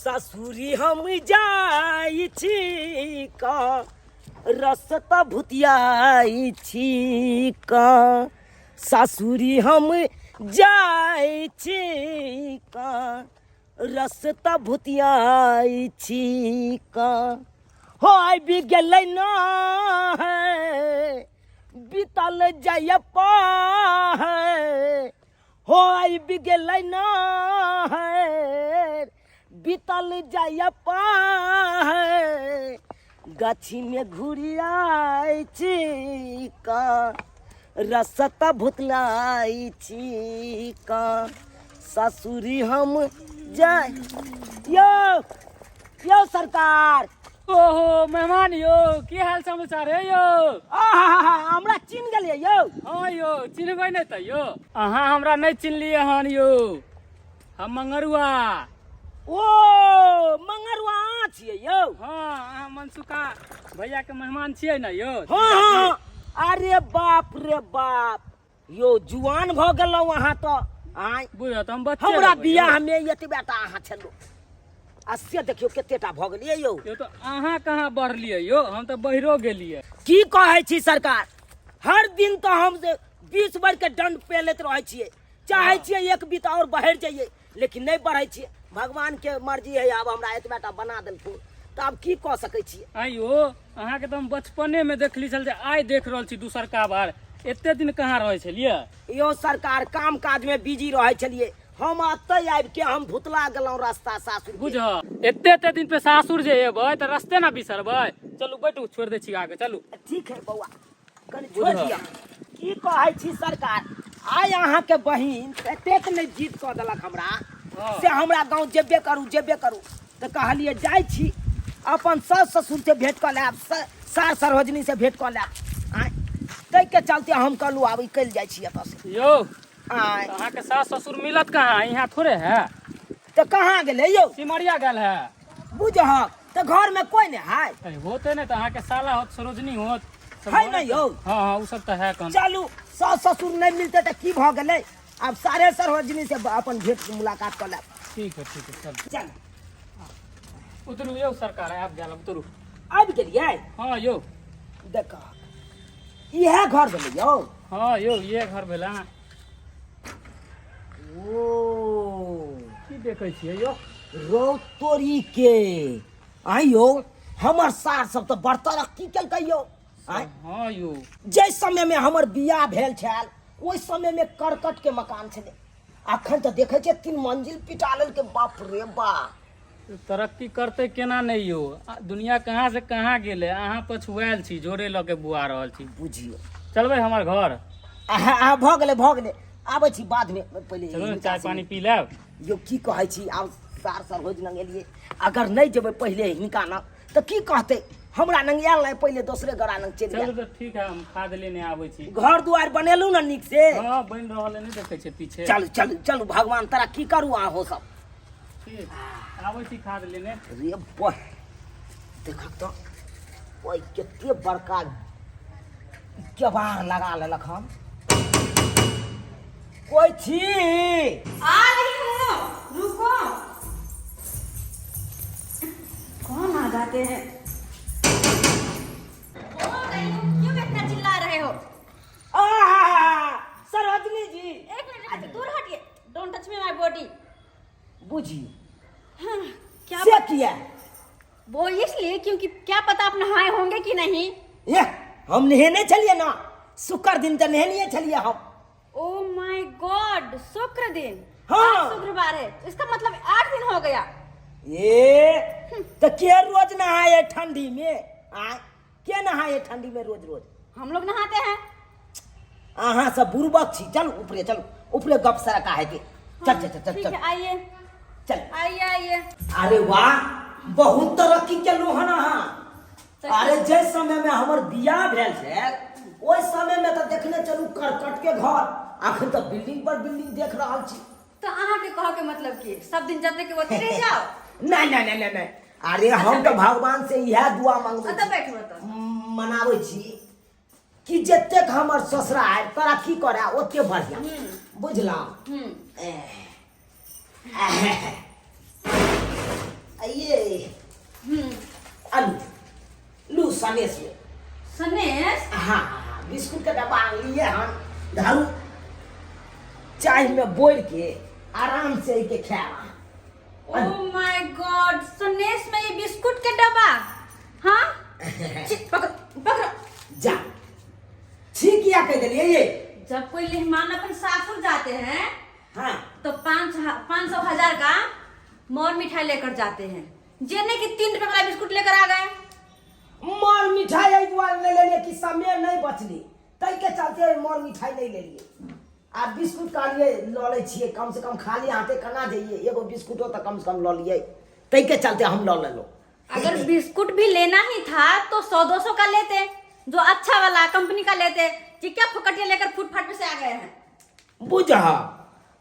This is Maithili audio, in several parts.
ससुरी हम जाइ छी क रस्ता भुतियाइ छी क सासुरी हम जाइ छी क रस्ता भुतियाइ छी क हो आबि गेलै न है बीतल जाय है हो आबि गेलै न है बीतल जाय है गाछीमे घुरियाइ छी क रसता भुतलाई छी क ससुरी हम जाय यौ यौ सरकार। ओहो मेहमान यौ, की हाल समाचार है यौ? आहा, हमरा चिन्ह गेलियै यौ? हाँ यौ, चिन्हबै नहि तऽ यौ। अहाँ हमरा नहि चिन्हलियै हन यौ, हम मंगरुआ। ओ मंगरुआ अहाँ छियै यौ? हाँ, अहाँ मनसुखा भैया के मेहमान छियै ने यौ? हाँ हाँ, अरे बाप रे बाप यौ, जुआन भऽ गेलहुँ अहाँ तऽ आँय। बुझल तऽ हम बच्चे हमरा रहबै यौ। बियाह मे एतबे टा अहाँ छलहुँ आ से देखियौ कते टा भऽ गेलियै यौ। यौ तऽ अहाँ कहाँ बढ़लियै यौ, हम तऽ बहिरो गेलियै। की कहै छी सरकार, हर दिन तऽ हम जे 20 बेर के दंड पेलैत रहै छियै, चाहै छियै एक बीत और बढ़ि जइयै, लेकिन नहि बढ़ै छियै। भगवान के मर्जी है, आब हमरा एतबे टा बना देलखुन तऽ आब की कऽ सकै छियै। आँय यौ, अहाँके तऽ हम बचपने मे देखली छल जे आइ देख रहल छी दोसरका बार, एते दिन कहाँ रहै छलियै? यौ सरकार, काम काज मे बिजी रहै छलियै हम, एतऽ आबि के हम भुतला गेलहुँ रास्ता सासुर के। बुझ, एते एते दिन पे सासुर जे एबै तऽ रस्ते ना बिसरबै। चलू बैठू, छोड़ि दै छी आगे, चलू। ठीक है बौआ, कनि छोड़ि दिअ। की कहै छी सरकार, आइ अहाँके बहिन एतेक नहि जिद कऽ देलक हमरा से हमरा गाँव जेबे करू जेबे करू, तऽ कहलियै जाइ छी अपन सास ससुर से भेंट कऽ लेब, सार सरोजनी से भेंट कऽ लेब। आँय, ताहिके चलते हम कहलहुँ आब निकलि जाइ छी एतऽसँ। यौ। आँय। अहाँके सास ससुर मिलत कहाँ, यहाँ थोड़े है। तऽ कहाँ गेलै यौ? सिमरिया गेल है। बुझहक तऽ घरमे कोइ नहि है? अरे होते नहि तऽ अहाँके साला होत, सरोजनी होत सब है ने यौ? हाँ हाँ, ओ सब तऽ है कन। चलू, सास ससुर नहि मिलते तऽ की भऽ गेलै, आब सारे सरोजनी से अपन भेंट मुलाकात कऽ लेब। ठीक है ठीक है, चल चल। उतरू यौ सरकार, आबि गेल, उतरू। आबि गेलियै? हाँ यौ। देख, इएह घर भेलै यौ? हाँ यौ, इएह घर भेलै। ओ की देखै छियै यौ? रौ तोरी के, आँय यौ, हमर सार सब तऽ बड़ तरक्की केलकै यौ। आँय? हाँ यौ। जाहि समयमे हमर बियाह भेल छल ओहि समयमे करकट के मकान छलै, अखन तऽ देखै छियै 3 मंजिल पिटा लेलकै, बाप रे बाप। तरक्की करतै केना नहि यौ, दुनिया कहाँ से कहाँ गेलै, अहाँ पछुआयल छी, जोरे लऽ के बुआ रहल छी। बुझियौ। चलबै हमर घर? आहा, भऽ गेलै भऽ गेलै, आबै छी बादमे, पहिले चलू ने, हिनका चाय से पानी पी लेब। यौ की कहै छी, आब सार सरोज लग एलियै, अगर नहि जेबै पहिले हिनका लग तऽ की कहतै, हमरा लग आयल नहि, पहिले दोसरे गोरा लग चलि चलू गेल। तऽ ठीक है, हम खाद लेने आबै छी। घर दुआरि बनेलहुँ ने नीक से? हाँ, बनि रहल है, नहि देखै छै पीछे। चलू चलू चलू, भगवान तरक्की करू अहाँ सब। ठीक, आबै छी खाद लेने। रे बह, देखक तऽ ओहि कते बड़का केबाड़ लगा लेलक हन। कोइ छी? आ रही हूँ, रुको। कौन आ जाते हैं? बोल रही हूँ, क्यों इतना चिल्ला रहे हो? आहा, सरोजनी जी। एक मिनट, दूर हटिए। Don't touch me my body. बुझी। हाँ, क्या से किया? वो इसलिए क्योंकि क्या पता आप नहाए होंगे कि नहीं। ये हम नहेने छलिए ना, शुक्र दिन तऽ नहेनिए छलिए हम। ओ my God, शुक्र दिन? हाँ। आज शुक्रवार है, इसका मतलब 8 दिन हो गया। ए तो के रोज नहाए ठंडी में? आ के नहाए ठंडी में रोज रोज? हम लोग नहाते हैं। अहाँ सब बुड़बक छी। चल ऊपरे चल, ऊपरे गप सरका हेतै। चल चल चल। ठीक चल है, आइए। चल। आइए आइए। अरे वाह, बहुत तरक्की केलहुँ हन अहाँ। अरे जाहि समय में हमर बियाह भेल छल ओहि समय में तऽ देखने चलू करकट के घर, अखन तऽ बिल्डिंग पर बिल्डिंग देख रहल छी। तो अहाँ के कह के मतलब की सब दिन जते के ओते रह जाओ? नहीं नहीं नहीं नहीं नहीं, अरे हम तऽ भगवान से इएह दुआ मांगबै अतऽ छी, बैठू अतऽ। मनाबै छी कि जतेक हमर ससुरा है तरक्की करे ओते बढ़िया, बुझला? ये आलू लू सनेस में। सनेस? हाँ हाँ, बिस्कुट के डब्बा आनलिए हन, धरू चाय में बोर के आराम से एके खायब। ओ my God, सनेस में ये बिस्कुट के डब्बा? हाँ छी, पकड़ो पकड़ो। जा ठीक किया कह दिलिए ये। जब कोई मेहमान अपन सासुर जाते हैं तो 500 हजार का मोर मिठाई लेकर जाते हैं, जेने कि 3 रुपए वाला बिस्कुट लेकर आ गए। मर मिठाई एहि दुआरे नहि लेलिए कि समय नहि बचली, ताहि के चलते मर मिठाई नहि लेलिए। आ बिस्कुट कहलिए लऽ लै छियै, कम से कम खाली हाथे केना जइए, एगो बिस्कुटो तऽ कम से कम लऽ लियै, ताहि के चलते हम लऽ लेलहुँ। अगर बिस्कुट भी लेना ही था तो 100-200 का लेते, जो अच्छा वाला कंपनी का लेते। ये क्या फुकटिया लेकर फुटफाट पे से आ गए हैं? बुझह,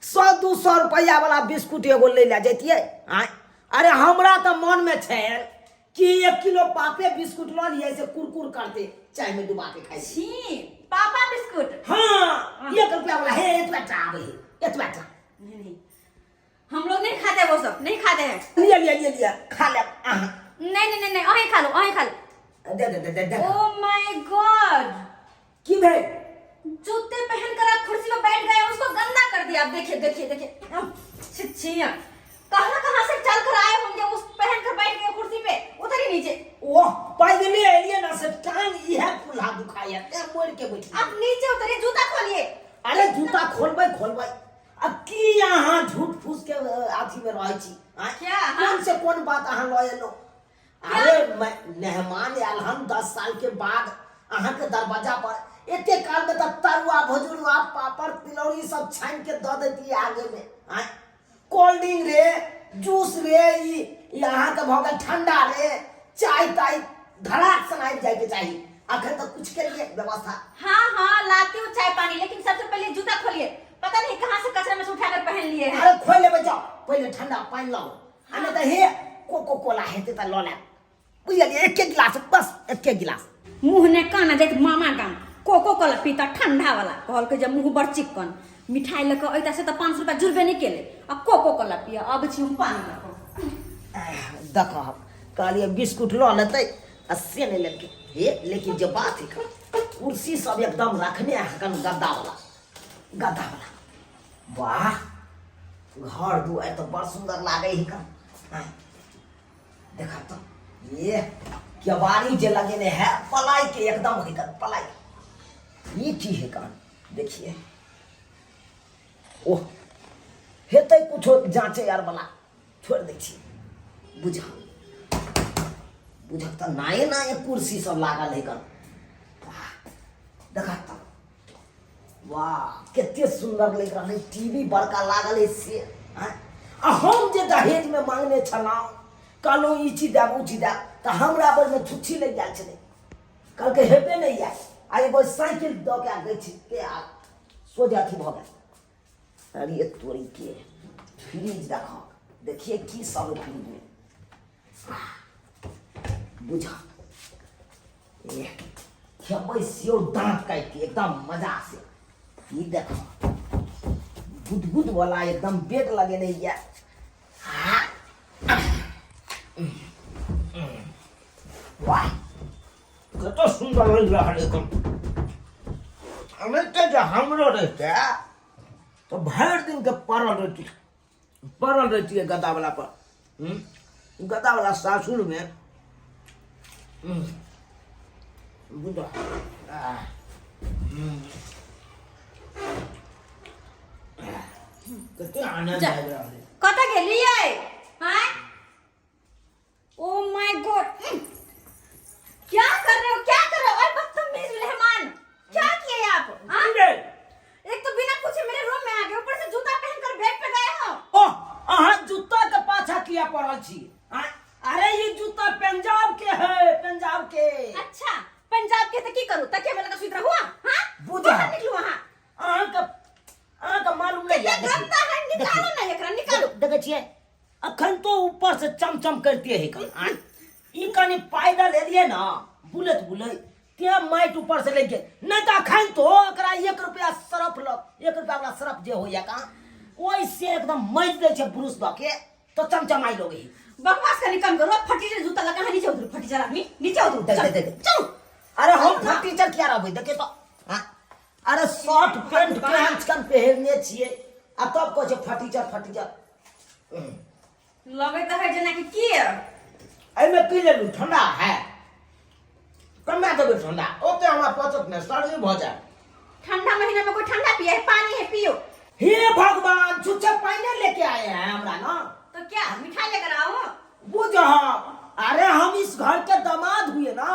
100-200 रुपैआ वाला बिस्कुट एगो लै लए जैतियै आँय? अरे हमरा तऽ मनमे छै कि 1 किलो पापे बिस्कुट लऽ लियै, से कुरकुर करते चाय में डुबा के खाइ छी। छी, पापा बिस्कुट? हाँ, 1 रुपया वाला हे, एतबा टा आबै है, एतबा टा। नहीं नहीं, हम लोग नहीं खाते, वो सब नहीं खाते हैं। लिया लिया लिया लिया, खा ले अहाँ। नहीं नहीं नहीं नहीं, अहीं खा लो, अहीं खा लो। दे दे दे दे दे। ओ my God! की भेल? जूते पहनकर आप कुर्सी में बैठ गए, उसको गंदा कर दिया। आप देखिए देखिए देखिए, छी छी, कहाँ कहाँ से चल कर आए होंगे, उस पहन कर बैठ गए कुर्सी पे। उतरिए नीचे। ओह, पैदले एलिए ना, से टांग इहे कुल्हा दुखाइया, ते मोड़ के बैठिए। आप नीचे उतरिए, जूता खोलिए। अरे जूता खोलबै खोलबै, अब की अहाँ झूठ फूस के अथी में रहै छी आँय? क्या अहाँ? कोन से कोन बात अहाँ लऽ एलहुँ? अरे मेहमान आयल हन 10 साल के बाद अहाँ के दरवाजा पर, एते काल में तऽ तरुआ भजुरुआ पापड़ तिलौरी सब छानि के दऽ दैतियै आगे में आँय? कोल्ड ड्रिंक रे, जूस रे, ई ई अहाँके भऽ गेल ठंडा रे, चाय ताय धड़ाक सन आबि जायके चाही। अखन तऽ कुछ के लिए व्यवस्था। हाँ हाँ, लाती हूँ चाय पानी, लेकिन सबसे पहले जूता खोलिए। पता नहीं कहाँ से कचरा में से उठाकर पहन लिए हैं। अरे खोलि लेबै, जाओ पहिले ठंडा पानि लाउ, आ नहि तऽ हे कोको कोला हेतै तऽ लऽ लेब, बुझलियै? एके गिलास, बस एके गिलास। मुँह ने काना जाइत मामा गाम, कोको कोला पीता ठंडा वाला। कहलकै जे मुँह बड़ चिक्कन, मिठाई लऽ कऽ अइता से तऽ 500 रुपया जुड़बे नहि केलै, आ कोको कोला पिय। अबै छी हम पानि लऽ कऽ। देखह, कहलियै बिस्कुट लऽ लेतै आ से नहि लेलकै। हे, लेकिन जे बात है, कुर्सी सब एकदम रखने हकन गद्दा वाला, गद्दा वाला। वाह, घर दुआरि तऽ बड़ सुन्दर लागै है कन। देखा तो, ये केवाड़ी जे लगेने है पलाई के, एकदम है कन पलाई। ये की है कन, देखिए। ओह, हेतै कुछो जाँचे यार वाला, छोड़ि दै छी। बुझ बुझक तऽ नये नये कुर्सी सब लागल है कन। देखा तऽ, वाह, कते सुन्दर लागि रहल है। टीवी बड़का लागल है से आँय? आ हम जे दहेजमे मांगने छलहुँ, कहलहुँ ई चीज देब, ओ चीज देब, तऽ हमरा बेरमे छुच्छी लागि गेल छलै, कहलकै हेबे नहि यऽ। आ एगो साइकिल दऽ के आ गै छी के आ सोझे अथी भऽ गेल। अरे तोरी के, फ्रिज देखो, देखिए की सब है फ्रिज में। बुझा, ए खेबै सेहो दाँत काटि के एकदम मजा से। ई देखो, गुदगुद वाला एकदम बेड लगेने ये। वाह, कत सुन्दर लागि रहल एकदम। एनाहिते जे हमरो रहिते तऽ भरि दिनके पड़ल रहिती, पड़ल रहितियै गद्दावला पर। गद्दावला सासुरमे बुझ। कते आनंद आबि रहल है। कतऽ गेलियै? हाँ, ओ my God, क्या कर रहे हो, क्या कर रहे हो? अरे बदतमीज मेहमान, क्या किए आप? हाँ? की रे? एक तो बिना पूछे मेरे रूम में आ गए, ऊपर से जूता पहनकर बेड पे गए हो। ओह, अहाँ जूता के पाछा किया पड़ल छी आँय? अरे ई जूता पंजाब के है, पंजाब के। अच्छा, पंजाब के तो की करूं, तकिया में लगा सुत रहूं? हाँ? बुझा। बाहर निकलू वहां। अहाँके अहाँके मालूम नहीं है। गंदा है, निकालो ना एकरा, निकालो। देखै छियै, अखन तो ऊपर से चमचम करते है कन आँय? ई कनि पैदल एलियै ना बुलैत बुलैत, ते माटि ऊपर से लागि गेल, नहि तऽ अखन तो एकरा 1 रुपया सरफ लग, 1 रुपया वाला सरफ जे होइया कहाँ, ओहिसे एकदम मजि दै छै ब्रुश दऽ के, तऽ चमचमाइ लगै है। बकवास करनी कम करो, फटी से जूता लगा है, नीचे उतरो, फटी चल आदमी नीचे उतरो। दे चलो, दे दे दे। चलो। अरे हम फटीचर किया रहबै, देखे तो। हाँ? अरे शर्ट पेंट केहन छन पहिरने छियै आ तब कहै छै फटीचर फटीचर। लगे तो है जेना कि की एहिमे की लेलू, ठंडा है कमा देबै ठंडा, ओते हमरा पचत नहि, सर्दी भऽ जायत। ठंडा महीना में कोई ठंडा पिए है? पानी है, पियो। हे भगवान, छुच्छे पानी लेके आए हैं हमरा ना। तो क्या मिठाई लेकर आओ? बुझ, अरे हम इस घर के दामाद हुए ना,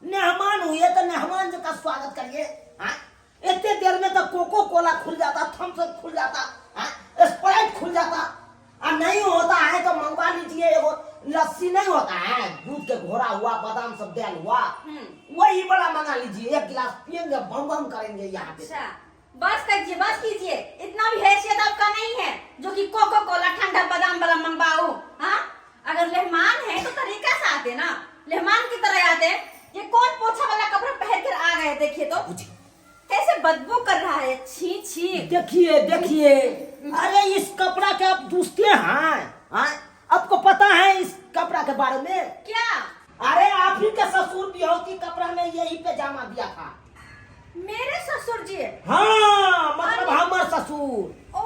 मेहमान हुए तो मेहमान जी का स्वागत करिए। हाँ? इतने देर में तो कोको कोला खुल जाता, थम्स अप खुल जाता, हाँ? स्प्राइट खुल जाता, और नहीं होता है तो मंगवा लीजिए एगो लस्सी, नहीं होता है दूध के घोरा हुआ, बादाम सब डेल हुआ, वही वाला मंगा लीजिए, एक गिलास पियेंगे, बम बम करेंगे यहाँ पे। अच्छा बस कीजिए, बस कीजिए, इतना भी हैसियत आपका नहीं है जो कि कोको कोला ठंडा बादाम वाला मंगवाओ। हाँ, अगर मेहमान है तो तरीका से आते ना, मेहमान की तरह आते। ये कौन पोछा वाला कपड़ा पहन कर आ गए? देखिए तो कैसे बदबू कर रहा है, छी छी। देखिए देखिए, अरे इस कपड़ा के आप दूसते हैं, हाँ? आपको पता है इस कपड़ा के बारे में? क्या? अरे आप ही के ससुर बिहौती कपड़ा में यही पैजामा दिया था। मेरे ससुर जी? हाँ, मतलब हमार ससुर। ओ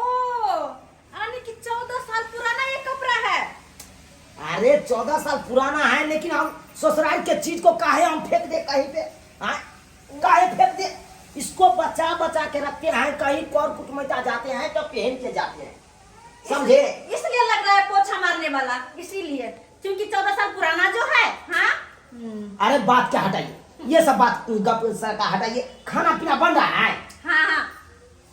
यानी कि 14 साल पुराना ये कपड़ा है। अरे 14 साल पुराना है, लेकिन हम ससुराल के चीज को काहे हम फेंक दे कहीं पे? हाँ, काहे फेंक दे? इसको बचा बचा के रखते हैं, कहीं कौर कुटमैता जाते हैं तो पहन के जाते हैं, समझे? इसलिए लग रहा है पोछा मारने वाला, इसीलिए क्योंकि 14 साल पुराना जो है। हाँ। अरे बात क्या हटाइए, ये सब बात गप का हटाइए। खाना पीना बन रहा है? हाँ हाँ।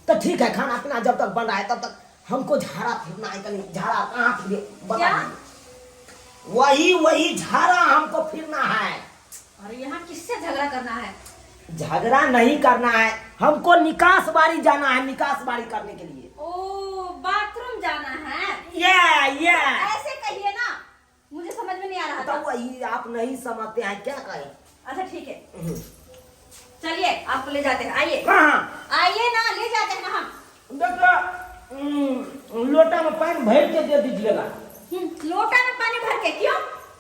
तो ठीक है, खाना पीना जब तक बन रहा है तब तक हमको झाड़ा फिरना है। कहीं झाड़ा कहाँ फिरे बताइए? वही वही झाड़ा हमको फिरना है। अरे यहाँ किससे झगड़ा करना है? झगड़ा नहीं करना है, हमको निकास बारी जाना है, निकास बारी करने के लिए। ओ बाथरूम जाना है? ये ऐसे कहिए ना, मुझे समझ में नहीं आ रहा तो था। वही आप नहीं समझते हैं, क्या कहें। अच्छा ठीक है, चलिए आपको ले जाते हैं, आइए। कहाँ? आइए ना, ले जाते हैं ना हम। देखो लोटा में पानी भर के दे दीजिएगा। लोटा में पानी भर के क्यों?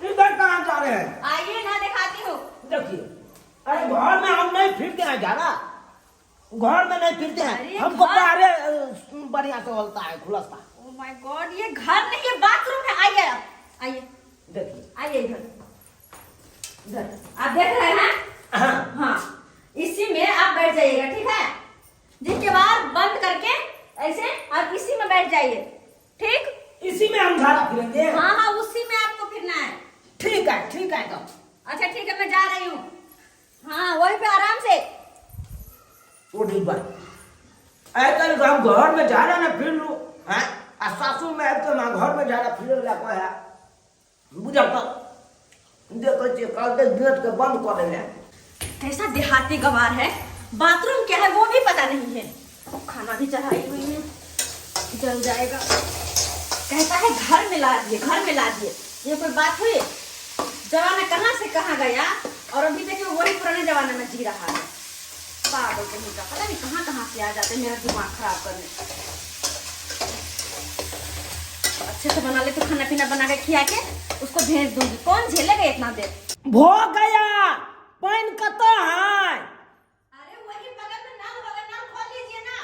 इधर कहाँ जा रहे हैं? आइए ना, दिखाती हूँ। देखिए, अरे घर में हम नहीं फिरते हैं, झाड़ा घर में नहीं फिरते हैं अरे हमको। घर- अरे बढ़िया से होता है खुलस्ता। ओ my God, ये घर नहीं ये बाथरूम है। आइए आप, आइए। देखिए, आइए इधर इधर, आप देख रहे हैं? हाँ। हाँ, इसी में आप बैठ जाइएगा, ठीक है? जिसके बाद बंद करके ऐसे आप इसी में बैठ जाइए, ठीक? इसी में हम झाड़ा फिरेंगे? हाँ हाँ, उसी में आपको फिरना है। ठीक है ठीक है तो। अच्छा ठीक है, मैं जा रही हूँ। हाँ वहीं पे आराम से। वो ठीक बा। ऐ हम घर में झाड़ा ना फिर लू हैं, आ सासू में आबि तऽ घर में झाड़ा फिर ला कहे बुझल तऽ देखै छियै कहलकै गेट के बंद कऽ देले। कैसा देहाती गवार है, बाथरूम क्या है वो भी पता नहीं है। खाना भी चढ़ाई हुई है, जल जाएगा। कहता है घर में ला दिए, घर में ला दिए। ये कोई बात हुई? जमाना कहाँ से कहाँ गया और अभी देखिए वही पुराने जमाने में जी रहा है। पागल कहीं का, पता नहीं कहाँ कहाँ से आ जाते हैं मेरा दिमाग खराब करने। अच्छे से बना ले तो खाना पीना बना के खिया के उसको भेज दूंगी। कौन झेलेगा इतना देर? भो गया, पानि कतऽ है? अरे वही बगल में नल होगा, नल खोल लीजिए ना।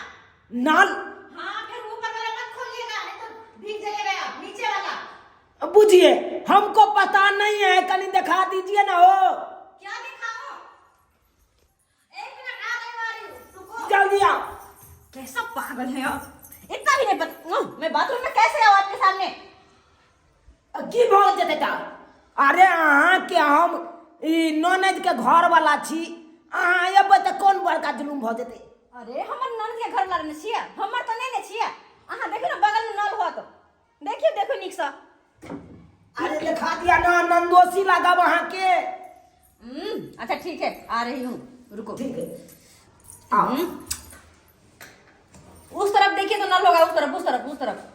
नल? हाँ, फिर ऊपर वाला मत खोलिएगा, नहीं तो भीग जाइएगा आप, नीचे वाला। बुझिए हमको पता नहीं है, कहीं दिखा दीजिए ना हो। क्या दिखाओ? एक मिनट, आ रही हूँ, आ रही हूँ, रुको। जल्दी आओ। कैसा पागल है आप, इतना भी नहीं पता। मैं बाथरूम में कैसे आऊँ आपके सामने? की भऽ जेतै तऽ? अरे अहाँके हम ई ननद के घर वाला छी, अहाँ एबै तऽ कोन बड़का जुलुम भऽ जेतै? अरे हमर ननद के घर वाला ने छियै, हमर तऽ नहि ने छियै। अहाँ देखियौ ने बगल में नल होत, देखियौ देखियौ नीक सँ। अरे देखा दिया ना, नंदोसी लागब अहाँके। अच्छा ठीक है, आ रही हूँ, रुको। ठीक है आओ। उस तरफ देखिए तो नल होगा, उस तरफ उस तरफ उस तरफ।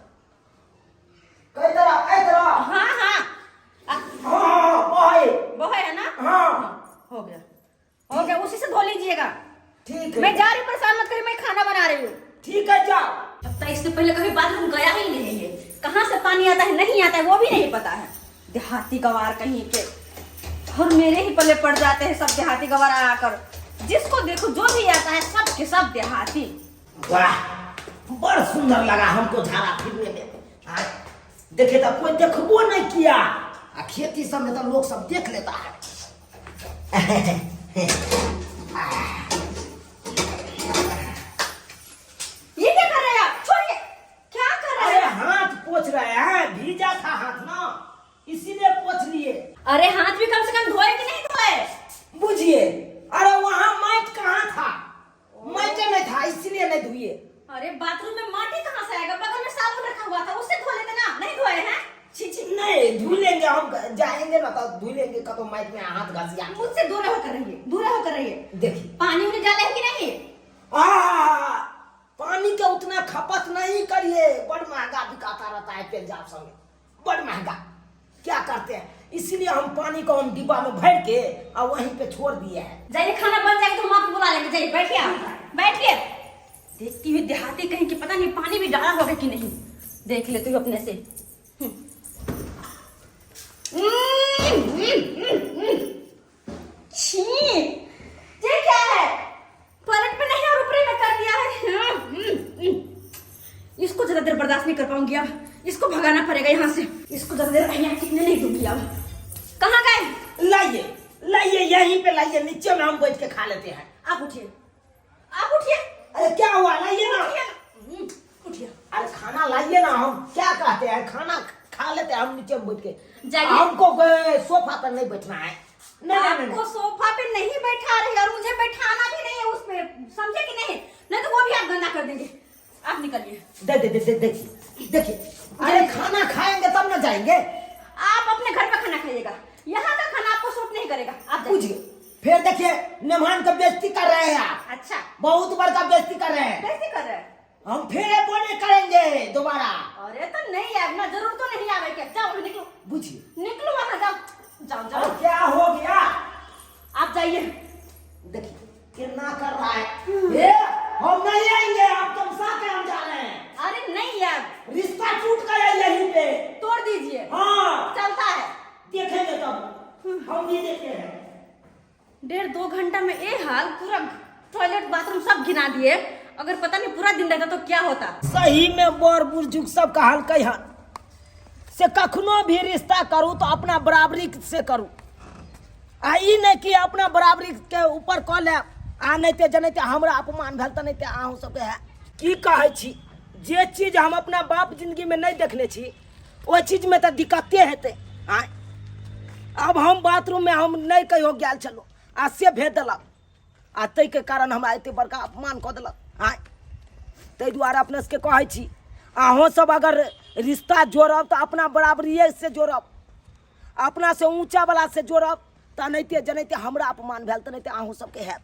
कई तरफ, कई तरफ। हाँ हाँ हाँ हाँ बहे। वो है ना? हाँ। हो गया हो गया, उसी से धो लीजिएगा। ठीक है, मैं जा रही हूँ, परेशान मत करिए, मैं खाना बना रही हूँ। ठीक है जाओ। अब तक इससे पहले कभी बाथरूम गया ही नहीं है, कहाँ से पानी आता है नहीं आता है वो भी नहीं पता है। देहाती गवार कहीं के, और मेरे ही पल्ले पड़ जाते हैं सब देहाती गवार आकर। जिसको देखो जो भी आता है सब के सब देहाती। वाह, बड़ सुंदर लगा हमको झाड़ा फिरने में। हाँ, देखे तो कोई देखबो नहीं किया, आ खेती सब में तो लोग सब देख लेता है। ये क्या कर रहे हैं आप? छोड़िए, क्या कर रहे अरे हैं? हाथ पोछ रहे हैं, भीजा था हाथ ना, इसीलिए पोछ लिए। अरे हाथ भी कम से कम धोए कि नहीं धोए? बुझिए, अरे वहाँ माइट कहाँ था, माइटे नहीं था, इसीलिए नहीं धुए। अरे बाथरूम में माटी कहाँ से आएगा? बगल में साबुन रखा हुआ था, उससे धो लेते ना। नहीं धोए हैं? छी छी। नहीं धुल लेंगे, हम जाएंगे ना तो धुल लेंगे, कतो माइट में हाथ घसिया। मुझसे दूर होकर रहिए, दूर होकर रहिए। देखिए पानी उन्हें डाले है कि नहीं? आ, पानी के उतना खपत नहीं करिए, बड़ महंगा बिकाता रहता है पंजाब सब में, बड़ महंगा। क्या करते हैं, इसलिए हम पानी को हम डिब्बा में भर के और वहीं पे छोड़ दिए हैं। जाइए, खाना बन जाएगा तो हम आपको बुला लेंगे। जाइए बैठिए, आप बैठिए। देखती हुई देहाती कहीं कि पता नहीं पानी भी डाला होगा कि नहीं, देख लेती हूँ अपने से। छी, ये क्या है? पलट पे नहीं और ऊपर में कर दिया है। इसको ज्यादा देर बर्दाश्त नहीं कर पाऊंगी अब, इसको भगाना पड़ेगा यहाँ से। इसको ज्यादा देर यहाँ टिकने नहीं दूंगी अब। कहाँ गए? लाइए लाइए, यहीं पे लाइए, नीचे में हम बैठ के खा लेते हैं। आप उठिए, आप उठिए। अरे क्या हुआ, लाइए ना। उठिए, उठिए। अरे खाना लाइए ना, हम क्या कहते हैं, खाना खा लेते हैं हम नीचे में बैठ के। जाइए। हमको सोफा पर नहीं बैठना है। नहीं, नहीं, नहीं, आपको सोफा पे नहीं बैठा रही और मुझे बैठाना भी नहीं है उसमें, समझे कि नहीं? नहीं तो वो भी आप गंदा कर देंगे। आप निकलिए। दे दे दे दे, देखिए देखिए, अरे खाना खाएंगे तब ना जाएंगे। आप अपने घर पर खाना खाइएगा, यहाँ का खाना आपको सूट नहीं करेगा। आप जाइए। पूछिए फिर, देखिए मेहमान का बेइज्जती कर रहे हैं आप। अच्छा, बहुत बड़का बेइज्जती कर रहे हैं। बेइज्जती कर रहे हैं? हम फिर बोले करेंगे दोबारा। अरे तो नहीं आए ना, जरूर तो नहीं आवे क्या? जाओ निकलो, बुझिए निकलो वहाँ, जाओ जाओ जाओ। अरे क्या हो गया? आप जाइए। देखिए कितना कर रहा है ये, हम नहीं आएंगे, आप तमसा के हम जा रहे हैं। अरे नहीं यार, रिश्ता टूट गया यहीं पे, तोड़ दीजिए। हाँ चलता है, देखेंगे तब, हम भी देखते हैं। 1.5-2 घंटा में ये हाल, पूरा टॉयलेट बाथरूम सब घिना दिए। अगर पता नहीं पूरा दिन रहता तो क्या होता। सही में बड़ बुजुर्ग सब कहल कही हन से कखनो भी रिश्ता करू तो अपना बराबरी से करू, आ ई नहीं कि अपना बराबरी के ऊपर कऽ लेब, आ नहीं ते जनैते हमरा अपमान भेल तऽ नहीं ते अहूँ सबके है। की कहै छी, जे चीज हम अपना बाप जिंदगी में नहीं देखने छी ओहि चीज में तऽ दिक्कते हेतै। आँय, अब हम बाथरूम में हम नहीं कहियो गेल छलहुँ आ से भेज देलक, आ ताहिके कारण हमरा एते बड़का अपमान कऽ देलक। आँय, ताहि दुआरे अपने सबके कहै छी, अहूँ सब अगर रिश्ता जोड़ब तऽ अपना बराबरिए से जोड़ब, अपना से ऊँचा वाला से जोड़ब तऽ एनाहिते जेनाहिते हमरा अपमान भेल तेनाहिते अहूँ सबके हैत।